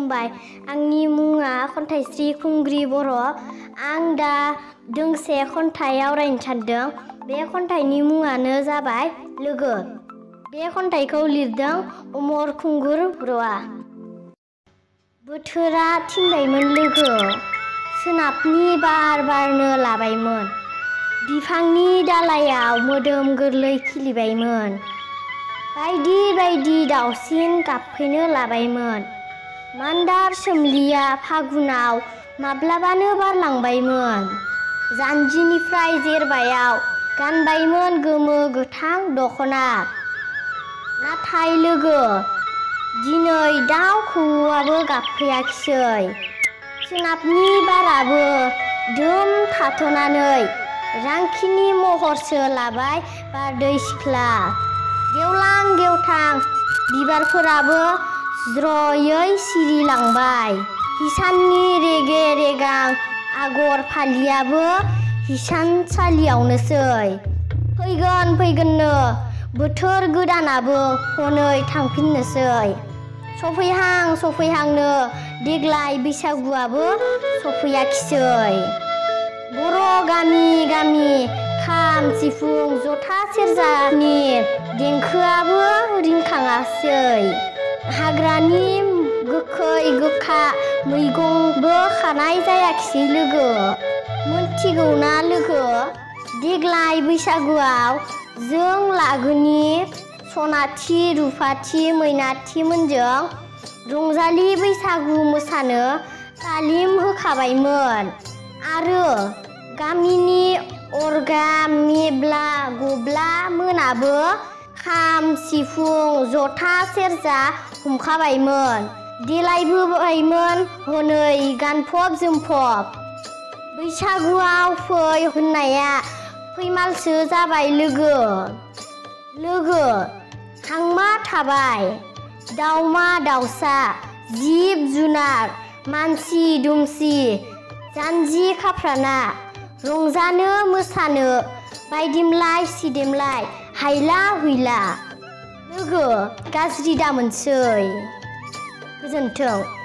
खुलुमबाय आंनि मुङा खन्थाइस्रि खुंग्रि बर'। आं दा दोंसे खन्थाइ आवरायनो सानदों। बे खन्थाइनि मुङानो जाबाय लोगो। बे खन्थाइखौ लिरदों अमर खुंगुर बर'आ। बोथोरा थिनबायमोन लोगो, सोनाबनि बार बारनो लाबायमोन। बिफांनि दालायाव मोदोम गोरलै खिलिबायमोन। बायदि बायदि दाउसिन गाबफैनो लाबायमोन। मान्दार सोमलिया फागुनाव माब्लाबानो बारलांबायमोन। जानजिनिफ्राय जेरबायाव गानबायमोन गोमो गोथां दख'ना। नाथाय लोगो, दिनै दाउ खौवौआबो गाबफैयाखिसै। सोनाबनि बाराबो दोम थाथ'नानै रांखिनि महरसो लाबाय बारदै सिख्ला। गेवलां गेवथां बिबारफोराबो ज्रयै सिरिलांबाय। हिसाननि रेगे रेगां आगर फालियाबो हिसानसालियावनोसै। फैगोन फैगोननो बोथोर गोदानाबो हनै थांफिननोसै। सफैहां सफैहांनो देग्लाय बैसागुआबो सफैयाखिसै। बर' गामि गामि खाम सिफुं जथा सेरजानि देंखोआबो रिंखाङासै। हाग्रानि गोखै गोखा मैगंबो खानाय जायाखिसै लोगो। मोनथिगौना लोगो, देग्लाय बैसागुआव जों लागोनि सनाथि रुफाथि मैनाथि मोनजों रंजालि बैसागु मोसानो तालिम होखाबायमोन आरो गामिनि अरगा मेब्ला गब्ला मोनाबो खाम सिफुं जथा सेरजा हमखाबायमोन। देलायबोबायमोन हनै गानफब जोमफब। बैसागुआव फै होननाया फैमालसो जाबाय लोगो। लोगो, हांमा थाबाय दाउमा दाउसा जिब जुनार मानसि दुमसि जानजि खाफ्राना रंजानो मोसानो बायदिमलाय सिदेमलाय हायला हुइला। लोगो, गाज्रि दामोनसै। गोजोन्थों।